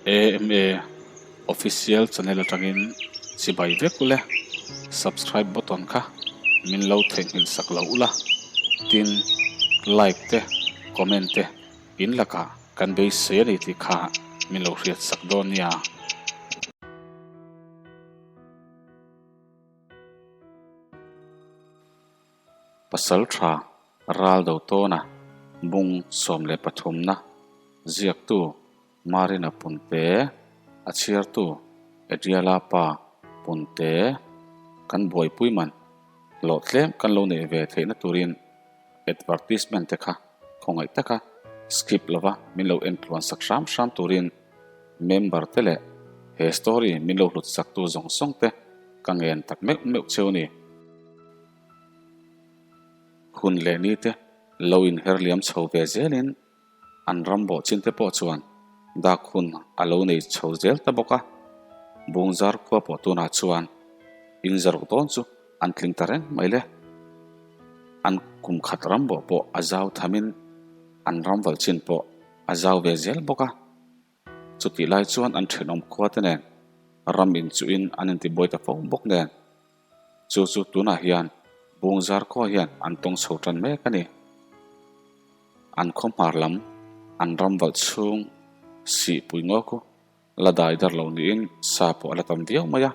AMA Official channel atangin chibai vek ule, subscribe button kha min lo theihnghilh sak lo ula, tin like te comment te in lakah kan beisei a ni tih kha min lo hriat sak dawn nia. Pasal tha ral do tawna bung 13 na ziaktu Marina Punte, a chhiartu Adriala pa Punte kan buaipui man hlawh tlem kan lo neih ve theihna turin advertisement te kha khawngaih taka skip lova min lo en tluan sak hram hram turin member te leh he story min lo hlut sak tu zawng zawng te ka ngen tak meuh meuh cheu ni. Hun leh ni te lo inher liam chho ve zelin an ram bawh chin te pawh chuan dak hun a lo nei chho zel ta bawk a, Bungzar khua pawh tunah chuan inzaruk dawn chu an tling ta reng mai le. An kum khat ram bawh pawh a zau thamin an ram val chin pawh a zau ve zel bawk a. Chutih lai chuan an thenawm khua te nen ram inchuhin an intibuai ta fo bawk nen. Chu chu tunah hian Bungzar khua hian an tawng chho tan mek a ni. An khaw hmar lam an ram valh chhung sihpui ngaw khu la dai dar lo niin sa pawh a la tam viau mai a.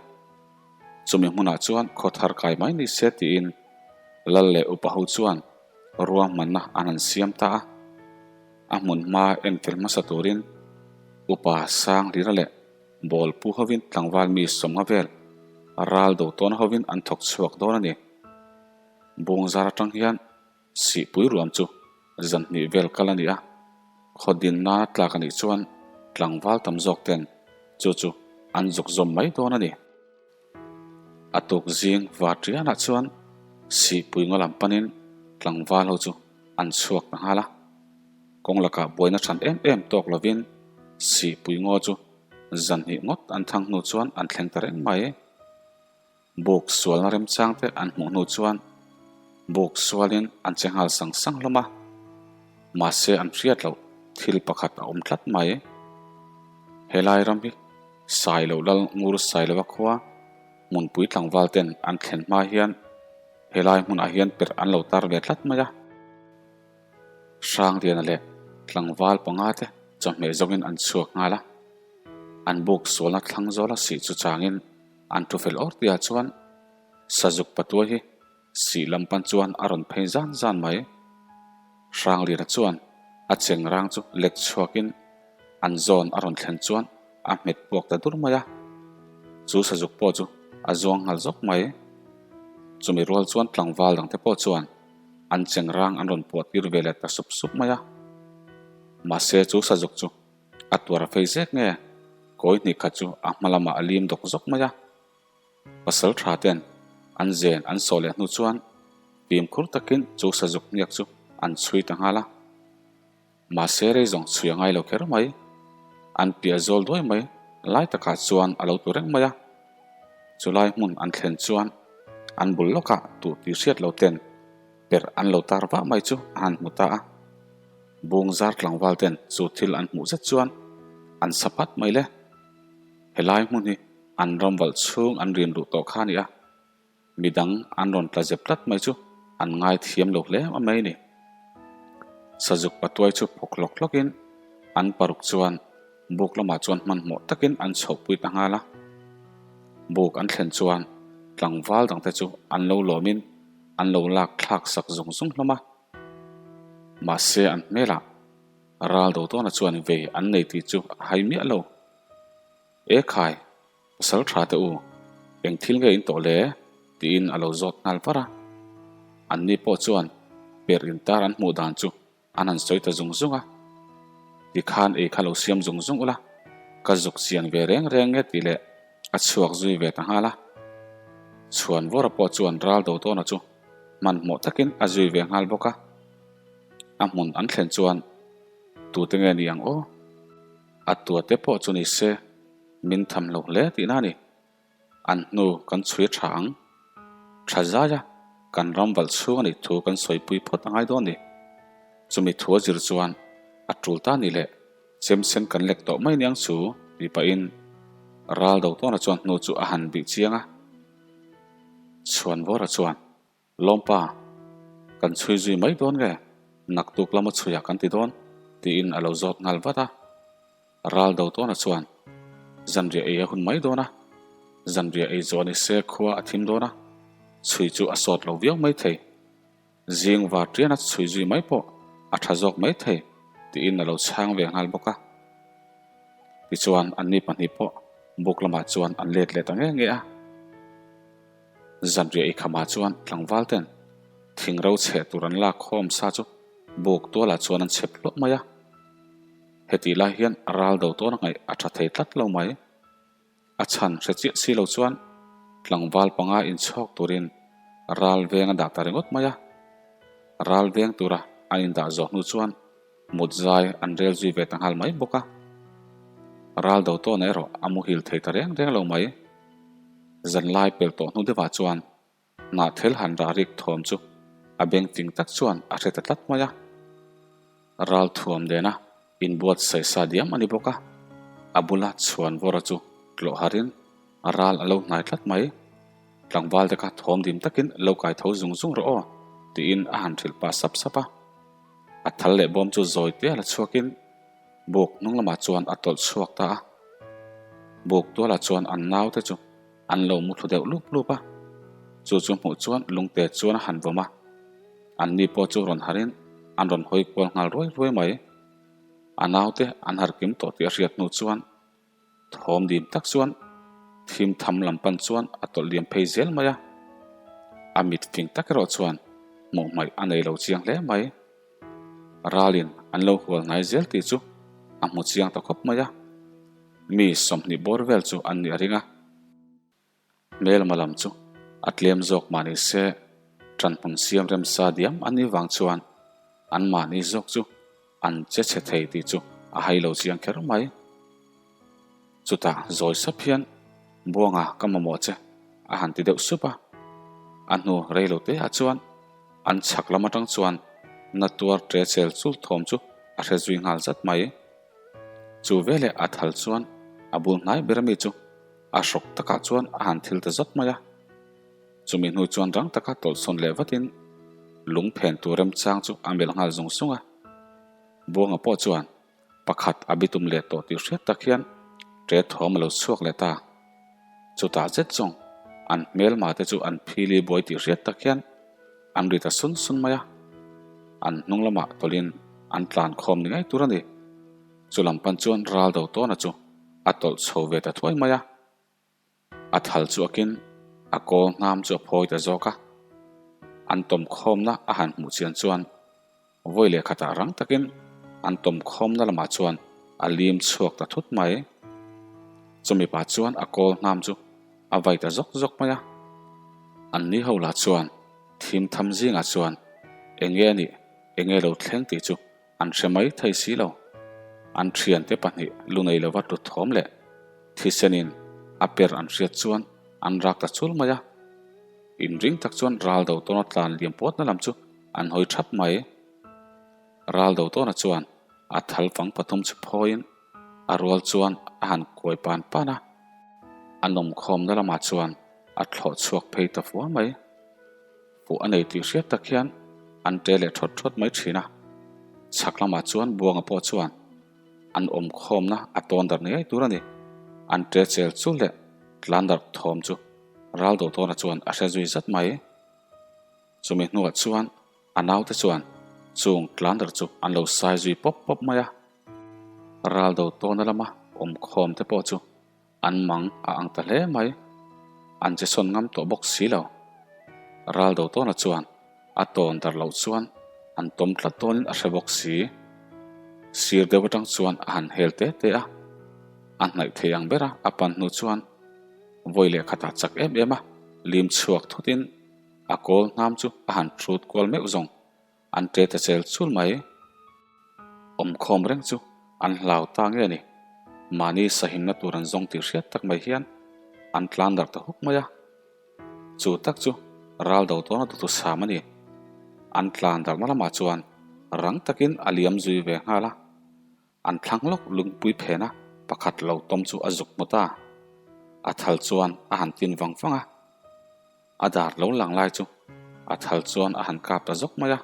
Chumi hmunah chuan khaw thar kai mai ni se tiin Lal leh upa ho chuan ruahmanna an han siam ta a. A hmun hma en fel hmasa turin upa sang hlira leh Bawl pu hovin tlangval mi sawmnga vel ral do tawn hovin an thawk chhuak dawn a ni. Bungzar atang hian sihpui ruam chu zan hnih vel kal a ni a, khaw din nana tlak a nih chuan tlangval tam zawk ten chu chu an zuk zawm mai dawn a ni. A tuk zing Vatrianah chuan sihpui ngaw lam panin tlangval ho chu an chhuak ta nghal a. Kawng lakah buaina than em em tawk lovin sihpui ngaw chu zan hnih ngawt an thang hnu chuan an thleng ta reng mai. Buk sualna remchang te an hmuh hnu chuan buk sualin an che nghal sang sang hlawm a. Mahse an hriat loh thil pakhat a awm tlat mai. Helai ram hi Sailo lal ngur Sailova khua hmunpui tlangval ten an thlen hma hian helai hmunah hian perh an lo tar ve tlat mai a. Hrangliana leh tlangval panga te chawhmeh zawngin an chhuak nghal a, an buk sualna thlang zawla sih chu changin an thu fel awr tihah chuan Sazuk patuai hi sih lam pan chuan a rawn phei zan zan mai. Hrangliana chuan a cheng rang chu lek chhuakin an zawn a rawn thlen chuan a hmet puak ta dur mai a, chu sazuk pawh chu a zuang nghal zawk mai. Chumi rual chuan tlangval dangte pawh chuan an cheng rang an rawn puah tir ve leh ta sup sup mai a. Mahse chu sazuk chu a tuar a fei zek nge, kawi hnih khat chu a hma lamah a lim dawk zawk mai a. Pasal tha ten an zen an sawh leh hnu chuan fimkhur takin chu sazuk hniak chu an chhui ta nghal a. Mahse rei zawng chhui a ngai lo kher mai. An piah zawl duai mai lai takah chuan a lo tu reng mai a. Chulai hmun an thlen chuan an bul lawkah tuh tih hriat lo ten perh an lo tar vah mai chu a han hmu ta a. Bung zar tlangval ten chu thil an hmuh zet chuan an sa phat mai le. Helai hmun hi an ram valh chhung an rin duh tawh kha a ni a. Midang an rawn tla zep tlat mai chu an ngai thiam lo hle mai a ni. Sazuk patuai chu phawk hlawk hlawkin an paruk chuan buk lamah chuan hmanhmawh takin an chhohpui ta nghal a. Buk an thlen chuan tlangval dangte chu an lo lawmin an lo lak thlak sak zung zung hlawm a. Mahse an hmelah ral do tawna chuan vei an nei tih chu a hai miah lo. E khai! Pasal tha teh u, eng thil nge in tawh le? tiin a lo zawt nghal var a. Anni pawh chuan per intar an hmuh dan chu an han sawi ta zung zung a. Tikhan ei kha lo siam zung zung ula, ka zuk chian ve reng reng nge tih leh a chhuak zui ve ta nghal a. Chhuan vawra pawh chuan ral do tawna chu hmanhmawh takin a zui ve nghal bawk a. A hmun an thlen chuan tute nge ni ang aw? A tuate pawh chu ni se. Min tham lo hle tihna a ni. An hnu kan chhui tha ang. Tha zaia kan ram valh chhung a nih thu kan sawipui phawt a ngai dawn ni. Chumi thu a zir chuan a tul ta ni leh chem sen kan lek tawh mai niang chu. Tih pahin ral do tawna chuan hnu chu a han bih chiang a. Chhuanvawra chuan, Lawmpa, kan chhui zui mai dawn nge? Naktuk lama chhuiah kan ti dawn? tiin a lo zawt nghal vat a. Ral do tawna chuan, Zanriah ei a hun mai dawn a, zanriah ei zawh ni se khua a thim dawn a, chhui chu a sawt lo viau mai thei. Zing var tiana chhui zui mai pawh a tha zawk mai thei tiin a lo chhang ve nghal bawk a. Tichuan anni pahnih pawh buk lamah chuan an let leh ta nge nge a. Zanriah ikhamah chuan tlangval ten thing ro chheh tur an lak khawm sa chu buk tualah chuan an chhep hluah mai a. Hetih lai hian ral do tawn a ngaih a tha thei tlat lo mai. A chhan hre chiah si lo chuan tlangval panga inchhawk turin ral veng a dah ta ringawt mai a. Ral veng tura an indah zawh hnu chuan mut zai an rel zui ve ta nghal mai bawk a. Ral do tawna erawh a muhil thei ta reng reng lo mai. Zanlai pel tawh hnu deuhah chuan Hnahthel han rah rik thawm chu a beng fing tak chuan a hre ta tlat mai a. Ral thuam nena inbuatsaih sa diam a ni bawk a, a bula chhuan vawra chu tlawh harin ral a lo hnai tlat mai. Tlangval te kha thawm dim takin lo kai tho zung zung rawh aw tiin a han hrilh pah sap sap a. A thal leh bawm chu zawi te a la chhuakin buk hnung lamah chuan a tawlh chhuak ta a. Buk tualah chuan an naute chu An lo mu thlu deuh lup lup a, chu chu hmuh chuan lungte chuan a han vawm a, anni pawh chu rawn harin an rawn hawi kual nghal ruai ruai mai. A naute an har kim tawh tih a hriat hnu chuan thawm dim tak chuan thim tham lam pan chuan a tawlh liam phei zel mai a, a mit fing tak erawh chuan hmuh hmaih a nei lo chiang hle mai. Ralin an lo hual hnai zel tih chu a hmu chiang ta khawp mai a. Mi 20 bawr vel chu an nih a ring a, hmelma lam chu a tlem zawk mah ni se ṭanhmun siam remsa diam an nih vang chuan anmahni zawk chu an che chhe thei tih chu a hai lo chiang kher mai. Chutah zawi sap hian Buanga ka mamawh che a han ti deuh sup a, a hnu rei lo te ah chuan an chhak lam aṭang chuan na tuar ṭe chel chul thawm chu a hre zui nghal zat mai. Chu veleh a thal chuan a bul hnai ber ami chu a hrawk takah chuan a han thil ta zawt mai a. Chumi hnu chuan rang taka tawlhsawn leh vatin lung phen tur remchang chu a melh nghal zung zung a. Buanga pawh chuan pakhat a bitum leh tawh tih hriat tak hian ṭe thawm a lo chhuak leh ta. Chutah zet zawng an hmelma te chu an phili buai tih hriat tak hian an ri ta sun sun mai a, an hnung lamah tawlhin an tlan khawm ni ngei tur a ni. Chu lam pan chuan ral do tawna chu a tawlh chho ve ta thuai mai a, a thal chu akin a kawl hnam chu a phawi ta zawk a, an tawm khawmna a han hmuh chian chuan Vawi leh khatah rang takin an tawm khawmna lamah chuan a lim chhuak ta thut mai. Chumi pa chuan a kawl hnam chu a vai ta zawk zawk mai a. An ni ho lah chuan thim tham zingah chuan eng nge a nih, eng nge lo thleng tih chu an hre mai thei si lo. An thiante pahnih lu nei lova tlu thawm leh thisenin a per an hriat chuan an rak ta chul mai a. Inring tak chuan ral do tawna tlan liam pawtna lam chu an hawi thap mai. Ral do tawna chuan a thal fang pathum chu phawiin a rual chuan a han kuai pan pan a, a nawmkhawmna lamah chuan a thlawh chhuak phei ta fua mai. Fuh a nei tih hriat tak hian an ṭe leh ṭhawt ṭhawt mai ṭhin a. Chhak lamah chuan Buanga pawh chuan an awmkhawmna a tawn darh ngei tur a ni. An ṭe chel chul leh tlan darh thawm chu ral do tawna chuan a hre zui zat mai. Chumi hnuah chuan a naute chuan chung tlander chu an lo sai zui pawp pawp mai a. Ral do tawna lama awmkhawm te pawh chu an mang a ang ta hle mai. An che sawn ngam tawh bawk si lo. Ral do tawna chuan a tawn dar loh chuan an tawm tlat dawnin a hre bawk si. Sir deuh atang chuan a han hel te te a. A hnaih thei ang bera a pan hnu chuan vawi leh khatah chak em em a lim chhuak thutin A kawl hnam chu a han hrut kual meuh zawng an ṭe ta chel chul mai. Awmkhawm reng chu an hlau ta nge ni? Mahni sahimna tur an zawng tih hriat tak mai hian an tlan darh ta huk mai a. Chu tak chu ral do tawna duhthusam a ni. An tlan darhna lamah chuan rang takin a liam zui ve nghal a. An thlang lawk lungpui phena. pakhat lo tawm chu a zuk hmu ta. A thal chuan a han tin vang vang a. A dar lo lang lai chu a thal chuan a han kap ta zawk mai a.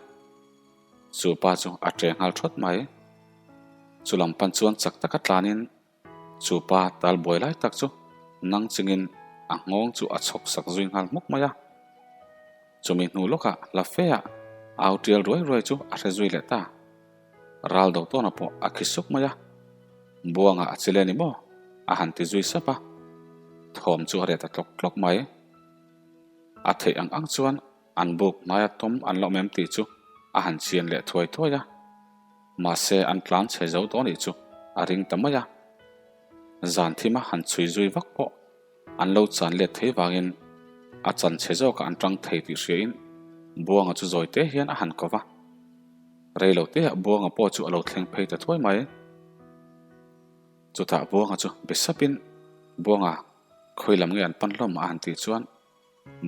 Chu pa chu a ṭe nghal ṭhawt mai. Chu lam pan chuan chak taka tlanin chu pa tal buai lai tak chu nang chingin a nghawng chu a chhawk sak zui nghal hmuk mai a. Chumi hnu lawkah hla feah au ṭial ruai ruai chu a hre zui leh ta. Ral do tawna pawh a khi suk mai a, Buangah a chile ni maw? a han ti zui sap a, thawm chu a reh ta tlawk tlawk mai. A theih ang ang chuan an buk hnaia tawm an la awm em tih chu a han chian leh thuai thuai a, mahse an tlan chhe zo tawh nih chu a ring ta mai a. Zan thima han chhui zui vak pawh An lo chan let thei vangin a chan chhe zawkah an tang thei tih hriain Buanga chu zawi te hian a han ko va. Rei lo teah Buanga pawh chu a lo thleng phei ta thuai mai. Chutah Buanga chu be sapin, Buanga, khawi lam nge an pan hlawm a han tih chuan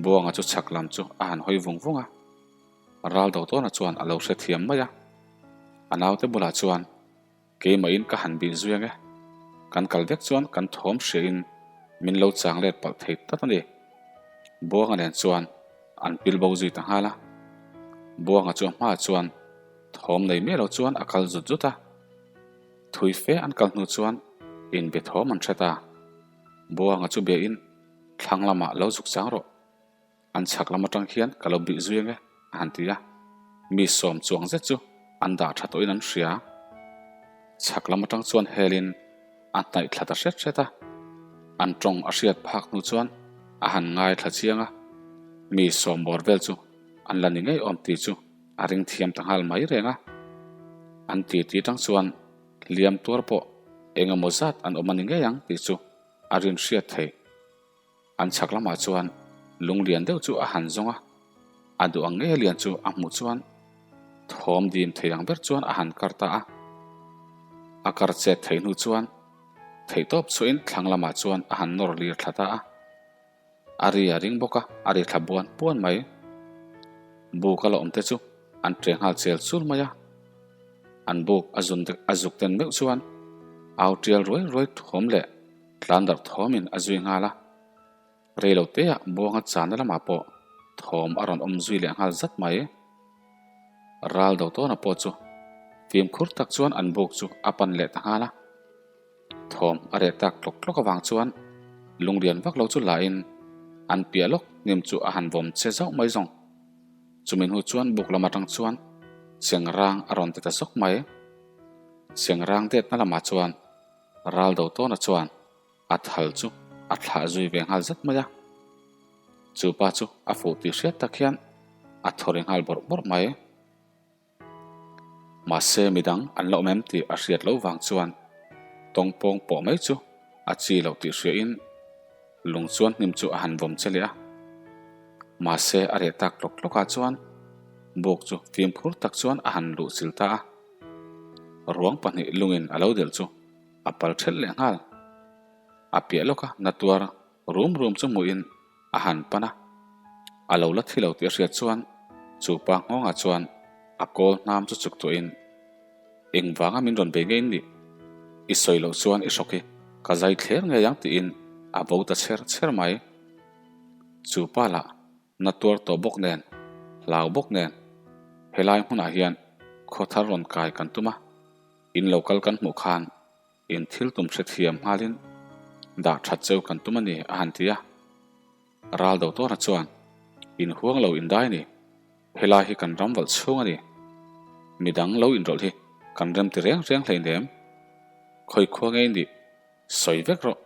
Buanga chu chhak lam chu a han hawi vung vung a. Ral do tawna chuan a lo hrethiam mai a. A naute bulah chuan Keimahin ka han bih zui ange. Kan kal vek chuan kan thawm hriain min lo chang let palh thei tlat a ni. Buanga nen chuan an pil bo zui ta nghal a. Buanga chu a hmaah chuan thawm nei miah lo chuan a kal zut zut a. Thui fe an kal hnu chuan inbe thawm an hre ta. Buanga chu biain thlang lamah lo zuk chang rawh. An chhak lam atang hian ka lo bih zui ange, a han ti a. Mi sawm chuang zet chu an dah tha tawhin an hria. Chhak lam atang chuan helin a hnaih thla ta hret hret a. An tawng a hriat phak hnu chuan a han ngai thla chiang a. Mi sawm bawr vel chu an la ni ngei awm tih chu a ring thiam ta nghal mai reng a. An titi tang chuan hliam tuar pawh eng emaw zat an awm a ni ngei ang tih chu a rin hriat theih. An chhak lamah chuan lung lian deuh chu a han zawng a, a duh ang nge lian chu a hmuh chuan thawm dim thei ang ber chuan a han kar ta a. A kar chet theih hnu chuan theihtawp chhuahin thlang lamah chuan a han nawr lir thla ta a. A ri a ring bawk a, a ri thla buan buan mai. Buk a la awm te chu an ṭe nghal chel chul mai a. An buk a zun a zuk den meuh chuan au ṭial ruai ruai thawm leh Tlan darh thawmin a zui nghal a, rei lo teah Buanga chana lamah pawh thawm a rawn awm zui leh nghal zat mai. Ral do tawna pawh chu fimkhur tak chuan an buk chu a pan leh ta nghal a. Thawm a reh tak tlawk tlawk avang chuan lunglian vak lo chu lahin an piah lawk hnim chu a han vawm che zauh mai zawng. Chumi hnu chuan buk lam atang chuan chengrang a rawn ti ta zawk mai. Chengrang detna lamah chuan Ral do tawna chuan a thal chu a thlah zui ve nghal zat mai a. Chu pa chu a fuh tih hriat tak hian a thaw ri nghal bawrh bawrh mai. Mahse midang an la awm em tih a hriat loh vang chuan tawng pawng pawh mai chu a chi loh tih hriain lung chuan hnim chu a han vawm che leh a. Mahse a reh tak tlawk tlawkah chuan buk chu fimkhur tak chuan a han luh chil ta a. Ruang pahnih lungin a lo delh chu a pal ṭhelh leh nghal. A piah lawka na tuar rum rum chu hmuhin a han pan a. A lo la thi lo tih a hriat chuan chu pa nghawngah chuan a kawl hnam chu chuk tuahin, Engvanga min rawn bei ngei in nih? I sawi loh chuan i hrawk hi ka zai thler ngei ang tiin a bo ta chher chher mai. Chu pa lah Na tuar tawh bawk nen, hlau bawk nen, helai hmunah hian khaw thar rawn kai kan tum a, in lo kal kan hmuh khan in thil tum hrethiam nghalin dah that cheu kan tum a ni a han ti a. Ral do tawna chuan, In huang lo indai a ni, helai hi kan ram valh chhung a ni, midang lo inrawlh hi kan rem ti reng reng hleinem, khawi khua ngei nih Sawi vek rawh,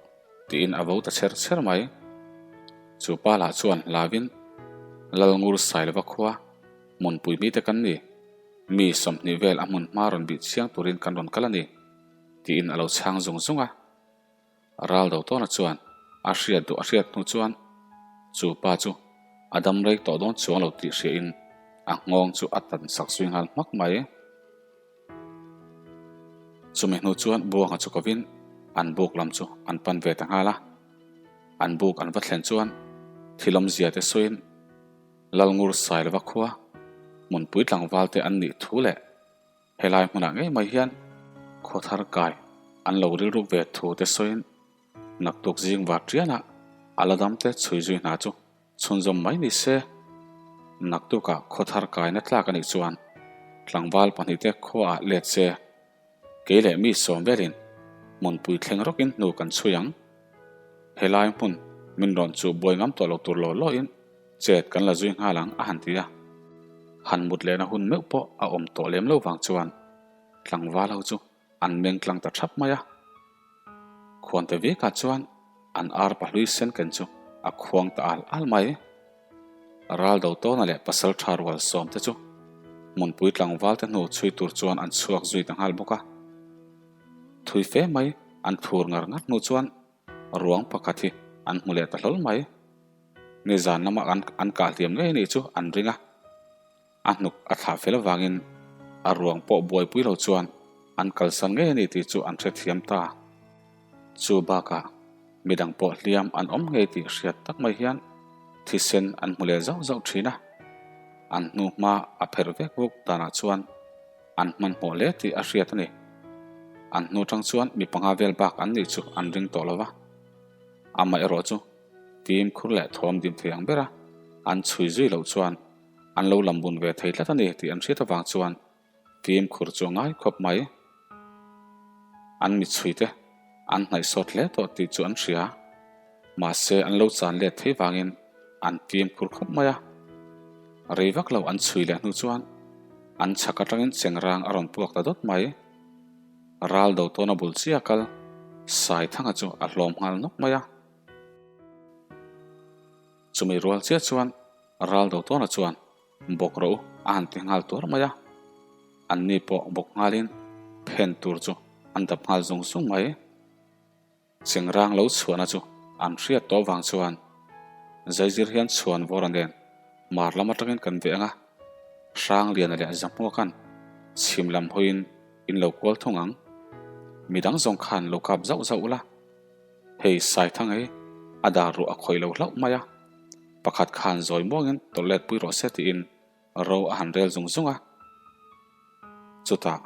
tiin a vo ta chher chher mai. Chu pa lah chuan hlauin, Lalngur Sailova khua, hmunpui mite kan ni, mi 20 vel a hmun hma rawn bih chiang turin kan rawn kal a ni, tiin a lo chhang zung zung a. Ral do tawna chuan a hriat duh a hriat hnu chuan chu pa chu a dam rei tawh dawn chuang lo tih hriain a nghawng chu a tan sak zui nghal hmak mai. Chumi hnu chuan Buanga chu kovin an buk lam chu an pan ve ta nghal a. An buk an va thlen chuan thil awmzia te sawiin Lalngur Sailova khua hmunpui tlangval te an nih thu leh helai hmunah ngei mai hian khaw thar kai An lo rilruk ve thu te sawiin naktuk zing var ṭianah a la dam te chhui zui hna chu chhunzawm mai ni se. Naktukah khawthar kaina tlak a nih chuan tlangval pahnihte khuaah let se. Kei leh mi sawm velin hmunpui thleng rawkin hnu kan chhui ang. Helai hmun min rawn chuh buai ngam tawh lo tur law lawin chet kan la zui nghal ang a han ti a. Han mut lehna hun meuh pawh a awm tawh lem lo vang chuan tlangval ho chu an meng tlang ta thap mai a. Khuante vekah chuan an ar pahlui sen ken chu a khuang ta al al mai. Raldo tawna leh pasal tha rual sawmte chu hmunpui tlangvalte hnu chhui tur chuan an chhuak zui ta nghal bawk a. Thui fe mai an thur ngar ngar hnu chuan ruang pakhat hi an hmu leh ta hlawl mai. Nizan lama an kah hliam ngei anih chu an ring a. A hnuk a thlah fel avangin a ruang pawh buaipui lo chuan an kalsan ngei a ni tih chu an hrethiam ta. Chu bakah midang pawh hliam an awm ngei tih hriat tak mai hian thisen an hmu leh zauh zauh thin a. An hnu hma a pherh vek vuk danah chuan an hmanhmawh hle tih a hriat a ni. An hnu tang chuan mi panga vel bak an nih chu an ring tawh lo va. Amaherawh chu fimkhur leh thawm dim thei ang bera an chhui zui loh chuan An lo lam bun ve thei tlat a ni tih an hriat avang chuan fimkhur chu a ngai khawp mai. An mitchhui te an hnaih sawt hle tawh tih chu an hria. Mahse an lo chan let thei vangin an fimkhur khawp mai a. Rei vak lo an chhui leh hnu chuan an chhak atangin chengrang a rawn puak ta dawt mai. Ral do tawna bul chiah kal Saithanga chu a hlawm nghal nawk mai a. Chumi rual chiah chuan Raldo tawna chuan bawk rawh u a han ti nghal tuar mai a, anni pawh bawk nghalin phen tur chu an dap nghal zung zung mai. Chengrang lo chhuahna chu an hriat tawh vang chuan Zaizir hian chhuan vawra nen mar lam atangin kan veh ang a, Hrangliana leh Zahmuaka'n chhim lam hawiin in lo kual thung ang. Midang zawng khan lo kap zauh zauh ula. Hei Saithang hi a dar ruah a khawih lo hlauh mai a, pakhat khan zawi muangin tawlh let pui rawh se tiin ro a han rel zung zung a. Chutah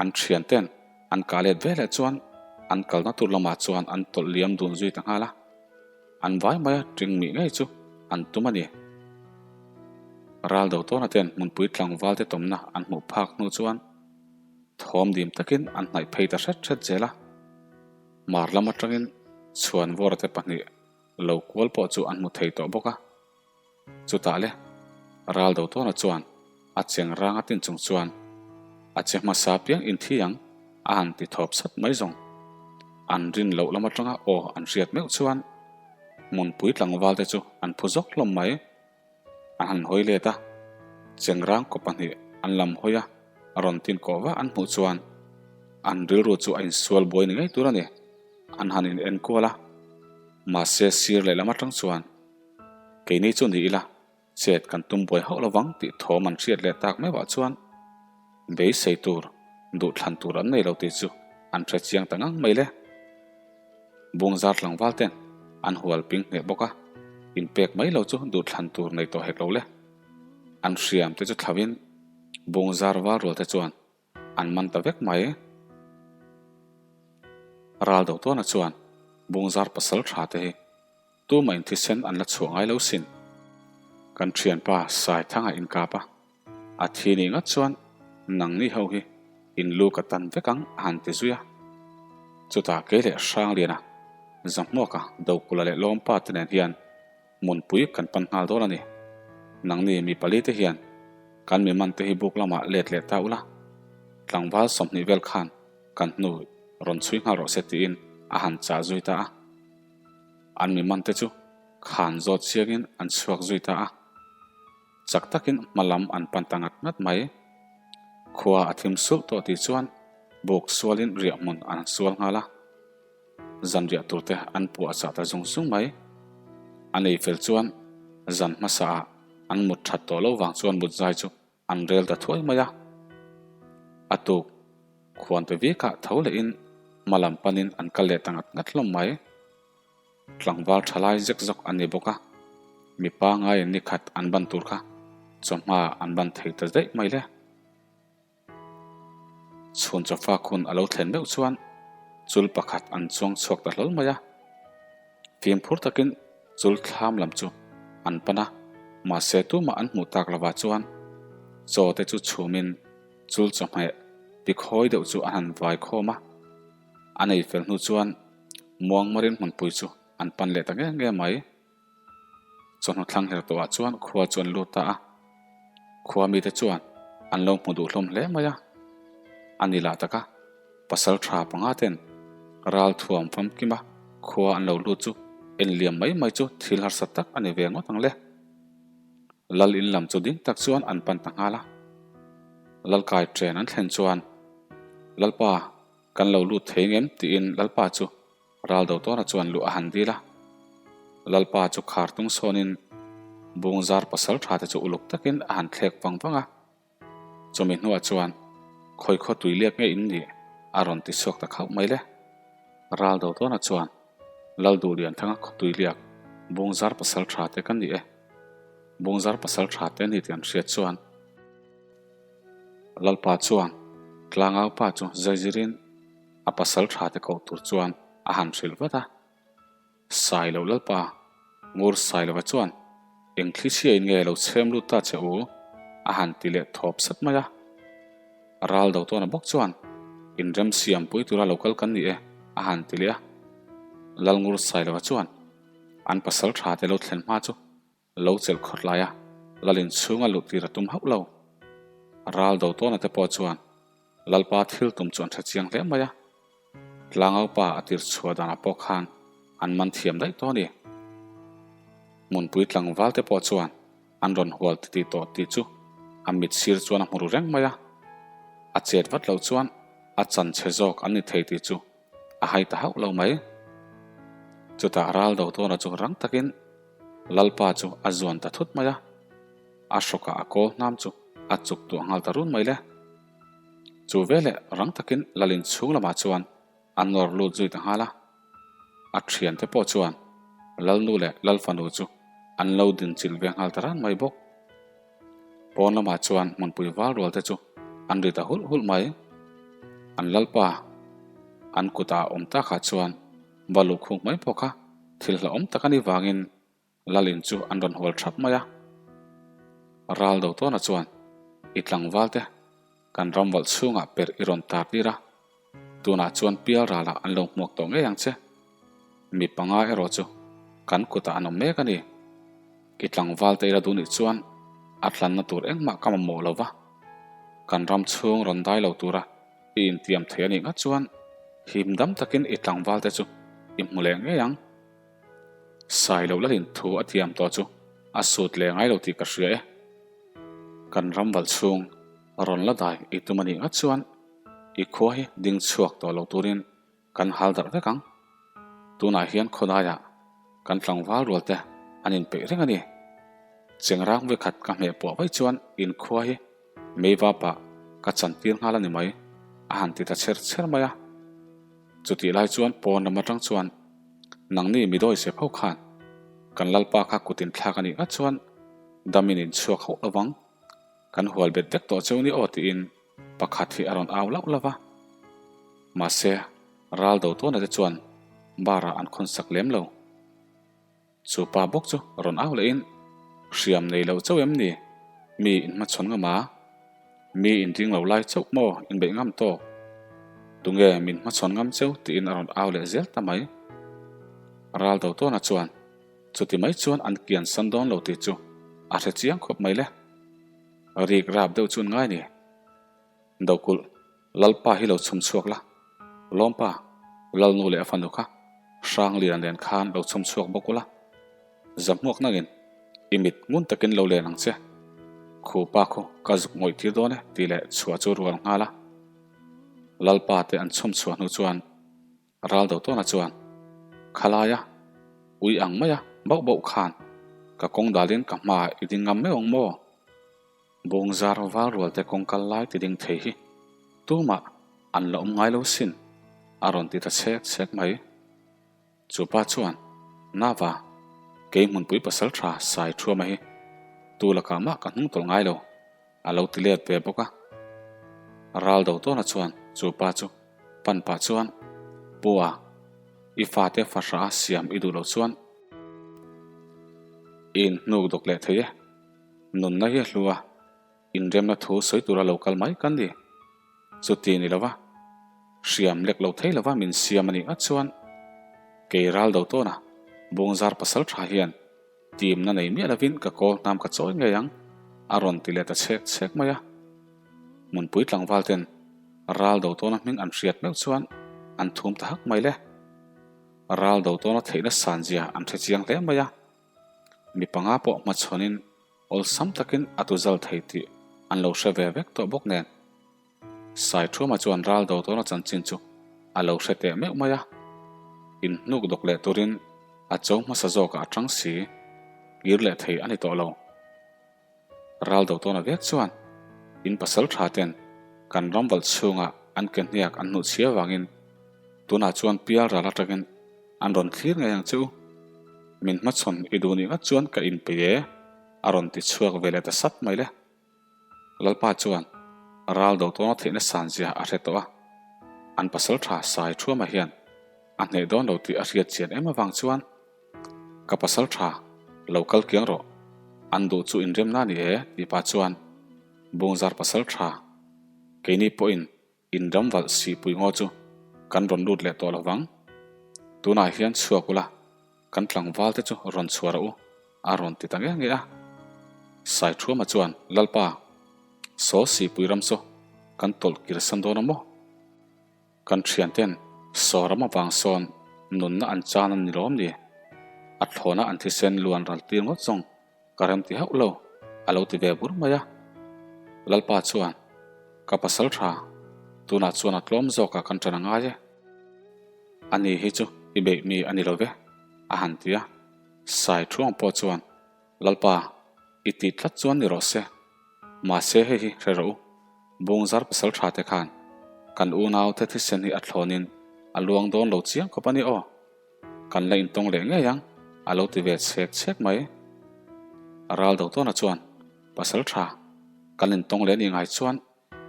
an thian ten an kah let ve leh chuan an kalna tur lamah chuan an tawlh liam dun zui ta nghal a, an vai maia ṭing mih ngei chu an tum a ni. Raldo tawna ten hmunpui tlangval te tawmna an hmuh phak hnu chuan thawm dim takin an hnaih phei ta hret hret zel a. Hmar lam atangin chhuanvawra te pahnih lo kual pawh chu an hmu thei tawh bawk a. Chutah le, Raldo tawna chuan a cheng rang a tin chung chuan a che hmasa piang inthi ang a han ti thawp sat mai zawng. An rin loh lam atanga aw an hriat meuh chuan hmunpui tlangval te chu an phu zawk hlawm mai. An han hawi let a, Chengrang kaw pahnih an lam hawi a, a rawn tin kawh vah an hmuh chuan an rilru chu a insual buai ni ngei tur a ni. An han in enkual a, mahse sir lehlam atang chuan keini chu ni ila chet kan tum buai hauh lovang tih thawm an hriat leh tak meuhah chuan beisei tur duhthlan tur an nei lo tih chu an hre chiang ta ngang mai le. Bungzar tlangval ten an hual ping hneh bawk a, inpek mai lo chu duhthlan tur nei tawh hek lo le. An hriam te chu thlavin Bungzar val rual te chuan an man ta vek mai. Ral do tawna chuan Bungzar pasal tha te hi Tumah in thisen an la chhuah ngai lo sin. Kan thianpa Saithanga inkap a, a thi nih ngat chuan nangni ho hi in lu ka tan vek ang a han ti zui a. Chutah kei leh Hrangliana, Zahmuaka, Dokula leh Lawmpa te nen hian hmunpui kan pan nghal dawn a ni. Nangni mi pali te hian kan mi man te hi buk lamah let leh ta ula, tlangval 20 vel khan kan hnu rawn chhui nghal rawh se tiin a han chah zui ta a. An mi man te chu khan zawt chiangin an chhuak zui ta a, chak takin hma lam an pan ta ngat ngat mai. Khua a thim sulh tawh tih chuan buk sualin riah hmun an sual nghal a, zan riah tur te an puah chah ta zung zung mai. A nei fel chuan zan hmasa ah an mut that tawh lo vang chuan mut zai chu An rel ta thuai mai a, a tuk khuan te vikah tho lehin hma lam panin an kal leh ta ngat ngat hlawm mai. Tlangval tha lai zek zawk an ni bawk a, mipa ngaiin ni khat an ban tur kha chawhma an ban thei ta daih mai le. Chhun chawfak hun a lo thlen meuh chuan. Chul pakhat an chuang chhuak ta hlawl mai a. Fimkhur takin chul thlam lam chu an pan a, mahse tumah an hmuh tak lovah chuan chaw te chu chhumin chul chawhmeh tikhawi deuh chu an han vai khawm a. A nei fel hnu chuan muangmarin hmunpui chu an pan leh ta nge nge mai. Chawhnu thlang her tawhah chuan khua chu an lut ta a, khua mite chuan an lo hmu duh hlawm hle mai a. A ni lah taka pasal tha panga ten ral thuam famkima khua an lo lut chu en liam mai mai chu thil harsa tak a ni ve ngawt ang le. Lal in lam chu ding tak chuan an pan ta nghal a. Lalkai chen an thlen chuan Lalpa kan lo lut thei ngem tiin Lalpa chu Ral do tawna chuan luh a han dil a. Lalpa chu khar tung sawnin Bungzar pasal tha te chu uluk takin a han thlek vang vang a. Chumi hnuah chuan khawi khaw tui liak nge in nih a rawn ti chhuak ta khauh mai le. Ral do tawna chuan Lal duh lian thanga khaw tui liak Bungzar pasal tha te ka ni e. Bungzar pasal tha te ni tih an hriat chuan Lalpa chuan Tlangau pa chu zaizirin A pasal tha te koh tur chuan a han hrilh vat a. Sailo Lalpa, Ngur Sailova chuan, Eng thli chhiain nge lo chhem lut ta che u? a han ti leh thawp sat mai a. Ral do tawna bawk chuan, Inrem siam pui tura lo kal kan ni e, a han ti leh a. Lal Ngur Sailova chuan an pasal tha te lo thlen hma chu Lo chelh khawt lai a, Lalin chhunga luh tir a tum hauh lo. Ral do tawna te pawh chuan Lalpa thil tum chu an hre chiang hle mai a. Tlangaupa a tir chhuah danah pawh khan an man thiam daih tawh a ni. Hmunpui tlangval te pawh chuan an rawn hual titih tawh tih chu a mit sir chuan a hmu ru reng mai a. A chet vat loh chuan a chan chhe zawk an ni thei tih chu a hai ta hauh lo mai. Chutah ral do tawna chu rang takin Lalpa chu a zuan ta thut mai a, a hrawkah a kawl hnam chu a chuk tuah nghal ta run mai le. Chu veleh rang takin Lalin chhung lamah chuan a nawr lut zui ta nghal a. A thiante pawh chuan Lalnu leh Lalfanu chu an lo dinchilh ve nghal ta ran mai bawk. Pawn lamah chuan hmunpui val rual te chu an ri ta hulh hulh mai. An Lalpa an kutah a awm takah chuan va luh khuk mai pawh kha thil hlauhawm tak a nih vangin Lalin chu an rawn hual thap mai a. Ral do tawna chuan i tlangval te kan ram valh chhungah perh i rawn tar tir a, tunah chuan pial ralah an lo hmuak tawh ngei ang che. Mi panga erawh chu kan kutah an awm mek a ni. I tlangval te ila duh nih chuan a tlanna tur engmah ka mamawh lo va, kan ram chhung rawn dai lo tura i intiam thei a nih nghat chuan him dam takin i tlangval te chu i hmu leh ngei ang. Sai loh lalin thu a tiam tawh chu a sut leh ngai lo tih ka hria e. Kan ram valh chhung rawn la dai i tum a nih nghat chuan i khua hi ding chhuak tawh lo turin Kan hal darh vek ang. Tunah hian khawdaiah kan tlangval rual te an inpeih reng a ni. Chengrang vekhat ka hmeh puah vaih chuan inkhua hi meiva pah ka chantir nghal a ni mai, a han ti ta chher chher mai a. Chutih lai chuan pawn lam atang chuan nangni midawi sep ho khan kan lalpa kha kut inthlak a nih ngat chuan damin inchhuak hauh lovang. Kan hual bet vek tawh cheu ni aw tiin pakhat hi a rawn au lauh lauh va. Mahse, ral do tawna te chuan bar ah an khawn sak lem lo. Chu pa bawk chu rawn au lehin, Hriam nei lo chauh em ni? Mi inhmachhawn ngam a? Mi inring lo lai chauh maw inbeih ngam tawk? Tunge min hmachhawn ngam cheu tiin a rawn au leh zel ta mai. Ral do tawna chuan chuti mai chuan an kian san dawn lo tih chu a hre chiang khawp mai le. Rik rap deuh chu an ngai ni. Dokulh, Lalpa hi lo chhum chhuak la. Lawmpa, Lalnu leh a fanu kha Hranglian nen khan lo chhum chhuak bawk ula. Zahmuak nangin i mit ngun takin lo len ang che. Khupa khu ka zuk ngawih tir dawn e tih leh chhuah chu rual nghal a. Lalpa te an chhum chhuah hnu chuan Ral do tawna chuan khalaia ui ang maia bauh bauh khan ka kawng dalin ka hmaah i ding ngam meuh ang maw? Bawngzar val rual te kawng kal lai ti ding thei hi tumah an la awm ngai lo sin a rawn ti ta chhek chhek mai. Chu pa chuan Nava, kei hmunpui pasal tha Sai Thuama hi tu lakah mah ka hnung tawlh ngai lo a lo ti let ve bawk a. Ral do tawna chuan chu pa chu pan pah chuan. Pu a, i fate fahrah a siam i duh loh chuan i inhnuk dawk leh thei e. Nunna hi a hlu a, inremna thu sawi tura lo kal mai kan ni. Chuti ni lova, hriam lek lo thei lova min siam a nih ngat chuan kei ral do tawna Bungzar pasal tha hian Timna nei miah lovin ka kawl hnam ka chawi ngei ang, a rawn ti leh ta chhek chhek mai a. Hmunpui tlangval ten ral do tawna hming an hriat meuh chuan an thum ta hak mai le. Ral do tawna theihna san zia an hre chiang hle mai a. Mi panga pawh hmachhawnin awlsam takin a tuzal thei tih an lo hre ve vek tawh bawk nen. Saithuma chuan ral do tawna chanchin chu a lo hre teh meuh mai a, inhnuk dawk leh turin a cho hmasa zawkah a tang si, kir leh thei a ni tawh lo. Ral do tawna vek chuan in pasal tha ten kan ram valh chhungah an ke hniak an hnuh chhia vangin tunah chuan pial ral atangin an rawn thlir ngei ang che u. Min hmachhawn i duh nih ngat chuan ka inpeih e, a rawn ti chhuak ve leh ta sat mai le. Lalpa chuan ral do tawna theihna san zia a hre tawh a, an pasal tha Sai Thuama hian a hneh dawn lo tih a hriat chian em avang chuan, Ka pasal tha, lo kal kiang rawh, an duh chu inremna a ni e tih pah chuan Bungzar pasal tha, keini pawhin In ram valh sihpui ngaw chu kan rawn lut leh tawh lo vang. Tunah hian chhuak ula, kan tlangval te chu rawn chhuah rawh u, a rawn ti ta nge nge a. Saithuama chuan, Lalpa, saw sihpui ram chu kan tawlh kir san dawn a maw? Kan thian ten saw ram avang sawn nunna an chan a ni lawm ni? A thlawna an thisen luan ral tir ngawt zawng Ka rem ti hauh lo, a lo ti ve bur mai a. Lalpa chuan, Ka pasal tha, tunah chuan a tlawm zawkah kan ṭan a ngai e. Ani hi chu i beih mi a ni lo ve, a han ti a. Sai Thuang pawh chuan, Lalpa, i tih tlat chuan ni rawh se. Mahse hei hi hre rawh u, Bungzar pasal tha te khan kan unaute thisen hi a thlawnin a luang dawn lo chiang khawp a ni aw. Kan la intawng leh ngei ang, a lo ti ve chhek chhek mai. Ral do tawna chuan, Pasal tha, kan intawng leh ni ngai chuan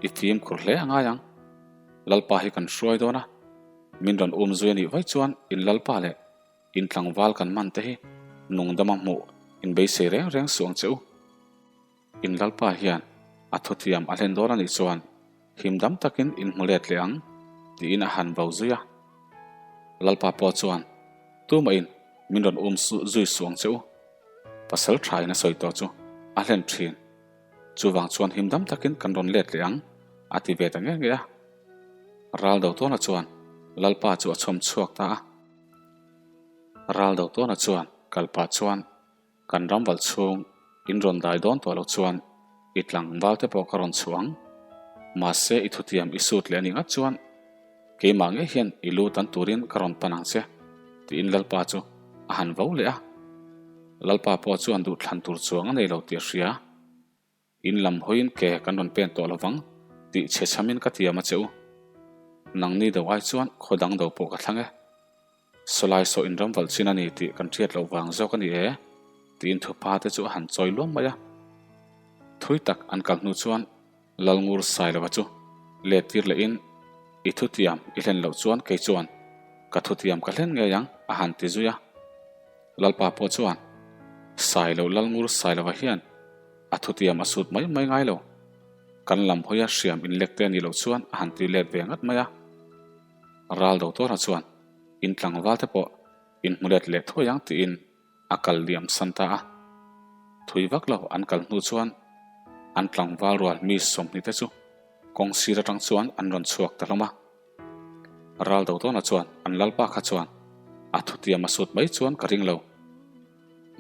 i fimkhur hle a ngai ang. Lalpa hi kan hruai dawn a, min rawn um zui a nih vaih chuan in Lalpa leh in tlangval kan man te hi nungdama hmuh in beisei reng reng suh ang che u. In Lalpa hian a thuthiam a hlen dawn a nih chuan him dam takin in hmu let leh ang, tiin a han vo zui a. Lalpa pawh chuan, Tumahin min rawn um zui suh ang che u. Pasal thain a sawi tawh chu a hlen thin. Chuvang chuan him dam takin kan rawn let leh ang, a ti ve ta nge nge a. Ral Dotawna chuan Lalpa chu a chhawm chhuak ta a. Ral Dotawna chuan kalpah chuan Kan ram valh chhung in rawn dai dawn tawh loh chuan i tlangval te pawh ka rawn chhuah ang. Mahse i thutiam i sut leh a nih ngat chuan keimah ngei hian i lu tan turin ka rawn pan ang che tiin Lalpa chu a han vo leh a. Lalpa pawh chuan duhthlan tur chuang a nei lo tih a hria. In lam hawiin ke kan rawn pen tawh lovang tih chhe chhamin ka tiam a che u. Nangni do ai chuan khaw dang do pawh ka thlang e. Sawlai saw in ram valh chin a ni tih kan hriat loh vang zawk a ni e tiin thupa te chu a han chawi luam mai a. Thui tak an kal hnu chuan Lalngur Sailova chu let tir lehin i thutiam i hlen loh chuan kei chuan ka thutiam ka hlen ngei ang a han ti zui a. Lalpa pawh chuan Sailo Lalngur Sailova hian A thutiam a sut mai mai ngai lo. Kan lam hawia hriam inlek te a nih loh chuan a han ti let ve ngat mai a. Ral do tawrha chuan in tlangval te pawh in hmu let leh thuai ang tiin a kal liam san ta a. Thui vak lo an kal hnu chuan an tlangval rual mi 20 te chu kawng sir atang chuan an rawn chhuak ta hlawm a. Ral do tawna chuan an lalpa kha chuan a thutiam a sut mai chuan ka ring lo.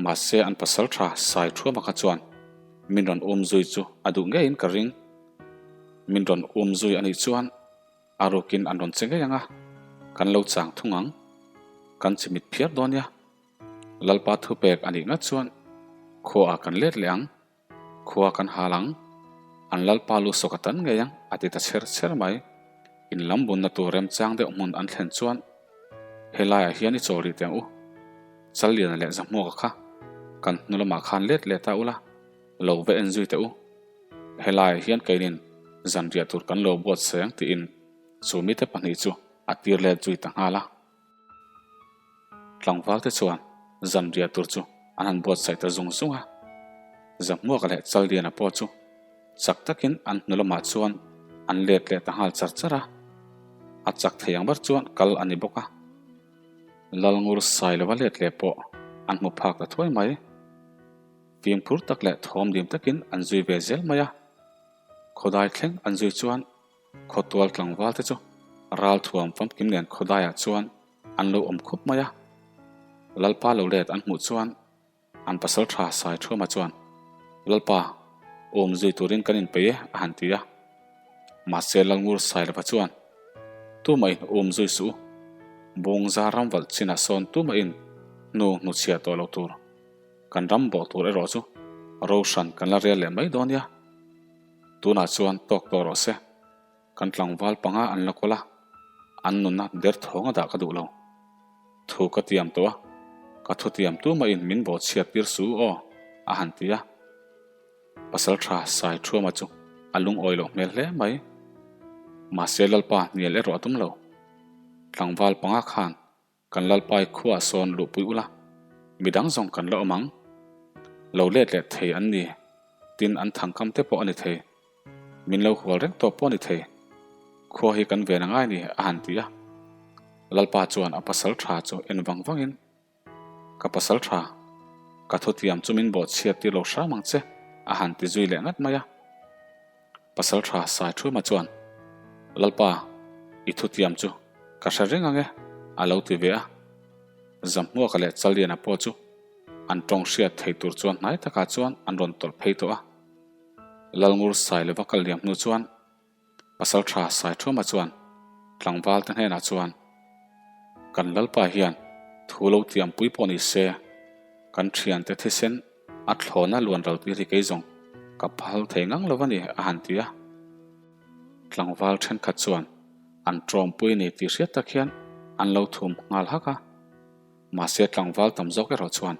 Mahse an pasal tha Sai Thuama kha chuan min rawn um zui chu a duh ngeiin ka ring. Min rawn um zui a nih chuan a rukin an rawn che ngei ang a, kan lo chang thung ang. Kan chimit phiar dawn nia. Lalpa thupek a nih ngat chuan khuaah kan let leh ang. Khua kan hal ang, an lalpa lu sawk a tan ngei ang, a ti ta chher chher mai. In lam bunna tur remchang deuh hmun an thlen chuan, Helaiah hian i chawl rih teh ang u. Challiana leh Zahmuaka kha kan hnu lamah khan let leh ta ula, lo va en zui teh u. Helaiah hian keinin zanriah tur kan lo buatsaih ang tiin chu mite pahnih chu. a tir let zui ta nghal a. Tlangval te chuan zanriah tur chu an han buatsaih ta zung zung a. Zahmuaka leh Chaldiana pawh chu chak takin an hnu lamah chuan an let leh ta nghal char char a. A chak thei ang ber chuan kal a ni bawk a. Lalngur Sailova let leh pawh an hmu phak ta thuai mai. Fimkhur tak leh thawm dim takin an zui ve zel mai a. Khawdai thleng an zui chuan Khawtual tlangval te chu ralthuam famkim nen khawdaiah chuan an lo awm khup mai a. Lalpa lo let an hmuh chuan an pasal tha Saithuama chuan, Lalpa, awm zui turin kan inpeih e a han ti a. Mahse Lalngur Sailova chuan, Tumahin awm zui suh u, Bawngza ramvalh chinah sawn tumahin hnu hnuchhiah tawh lo tur, kan ram bawh tur erawh chu ro hran kan la rel leh mai dawn nia. Tunah chuan tawk tawh rawh se, kan tlangval panga an la kawl a, an nunna der thawng a dah ka duh lo. Thu ka tiam tawh a, ka thu tiam tumahin min bawhchhiat tir su aw, a han ti a. Pasal tha Saithuama chu a lungawi loh hmel hle mai. Mahse Lalpa hnial erawh a tum lo. Tlangval panga khan Kan Lalpai khuaah sawn luhpui ula, midang zawng kan la awm ang. Lo let leh thei an ni, tin an thangkam te pawh a ni thei. Min lo hual reng tawh pawh a ni thei. Khua hi kan ven a ngai ni, a han ti a. Lalpa chuan a pasal tha chu en vang vangin, Ka pasal tha, ka thutiam chu min bawhchhiat tir lo hram ang che, a han ti zui leh ngat mai a. Pasal tha Saithuma chuan, Lalpa, i thutiam chu ka hre reng ang e, a lo ti ve a. Zamhmuaka leh Challiana pawh chu an tawng hriat thei tur chuan hnai takah chuan an rawn tawlh phei tawh a. Lalngur Sailova kal liam hnu chuan Pasal tha Saithuma chuan tlangval te hnenah chuan, Kan Lalpa hian thu lo tiampui pawh ni se, kan thiante thisen A thlawna luan ral tir hi kei zawng ka phal thei ngang lo a ni, a han ti a. Tlangval thenkhat chuan an tawmpui ni tih hriat tak hian an lo thum nghal hak a. Mahse tlangval tam zawk erawh chuan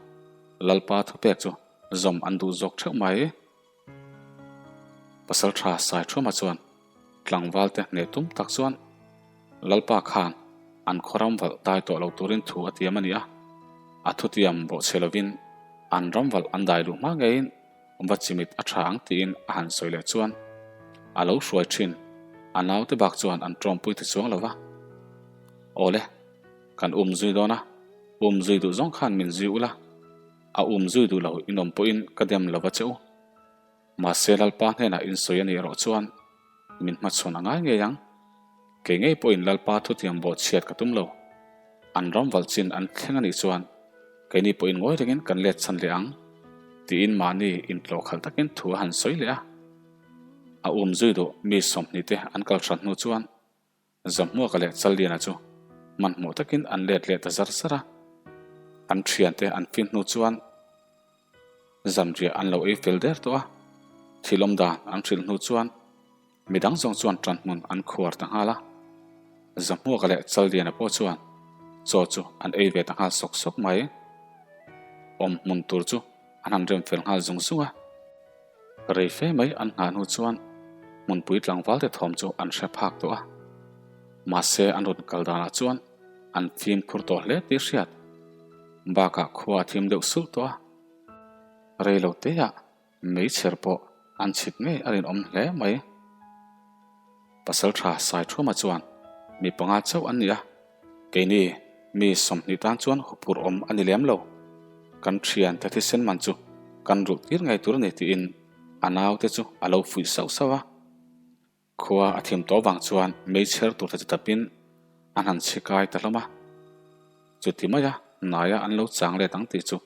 Lalpa thupek chu zawm an duh zawk theuh mai. Pasal tha Saithuma chuan Tlangval te hneh tum tak chuan Lalpa khan an khaw ram valh dai tawh lo turin thu a tiam a ni a, a thutiam bawhchhe lovin an ram valh an dai luh hma ngeiin va chimit a tha ang tiin a han sawi leh chuan a lo hruai thin a naute bak chuan an tawmpui ta chuang lo va. Awle, kan um zui dawn a, um zui duh zawng khan min zui ula, a um zui duh lo inawm pawhin ka dem lo va che u. Mahse Lalpa hnenah insawi a nih erawh chuan min hmachhawn a ngai ngei ang. Kei ngei pawhin Lalpa thutiam bawhchhiat ka tum lo. An ram valh chin an thleng a nih chuan keini pawhin ngawi rengin kan let chhan leh ang, tiin mahni intlawh khalh takin thu a han sawi leh a. A um zui duh mi 20 te an kal hran hnu chuan Zamhmuaka leh Challiana chu hmanhmawh takin an let leh ta zar zar a. An thiante an fin hnu chuan Zamriah an lo ei fel der tawh a, thil awm dan an hrilh hnu chuan midang zawng chuan ṭanhmun an khuar ta nghal a. Zamhmuaka leh Challiana pawh chuan chaw chu an ei ve ta nghal sawk sawk mai. Awm hmun tur chu an han rem fel nghal zung zung a. Rei fe mai an nghah hnu chuan hmunpui tlangval te thawm chu an hre phak tawh a. Mahse an rawn kal danah chuan an fimkhur tawh hle tih hriat bakah khua a thim deuh sulh tawh a. Rei lo teah meichher pawh an chhit ngei a rinawm hle mai. Pasal tha Saithuma chuan mi panga chauh an ni a, keini mi 20 tan chuan huphurh awm a ni lem lo. Kan thiante thisen man chu kan rulh tir ngei tur a ni tiin a naute chu a lo fuih sauh sauh a. Khua a thim tawh vang chuan meichher tur te chu tapin an han chhi kai ta hlawm a. Chuti maia hnaia an lo chang let ang tih chu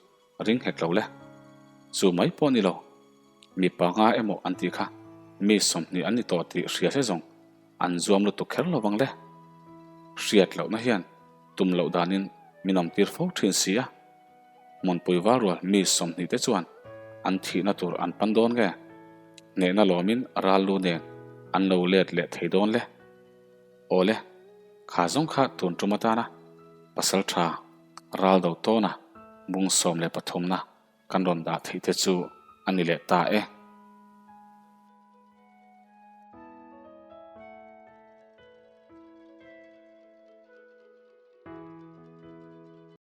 ring nghet lo le. Chu mai pawh ni lo, mi panga emaw an tih kha mi 20 an ni tawh tih hria se zawng an zuam lutuk kher lo vang le. Hriat lohna hian tum loh danin min awm tir fo thin si a. Hmunpui valrual mi 20 te chuan an thihna tur an pan dawn nge? Hnehna lawmin ral lu nen an lo let leh thei dawn le. Awle, kha zawng kha tun tum atana pasal tha ral do tawna bung 13 na kan rawn dah theih te chu a ni leh ta e.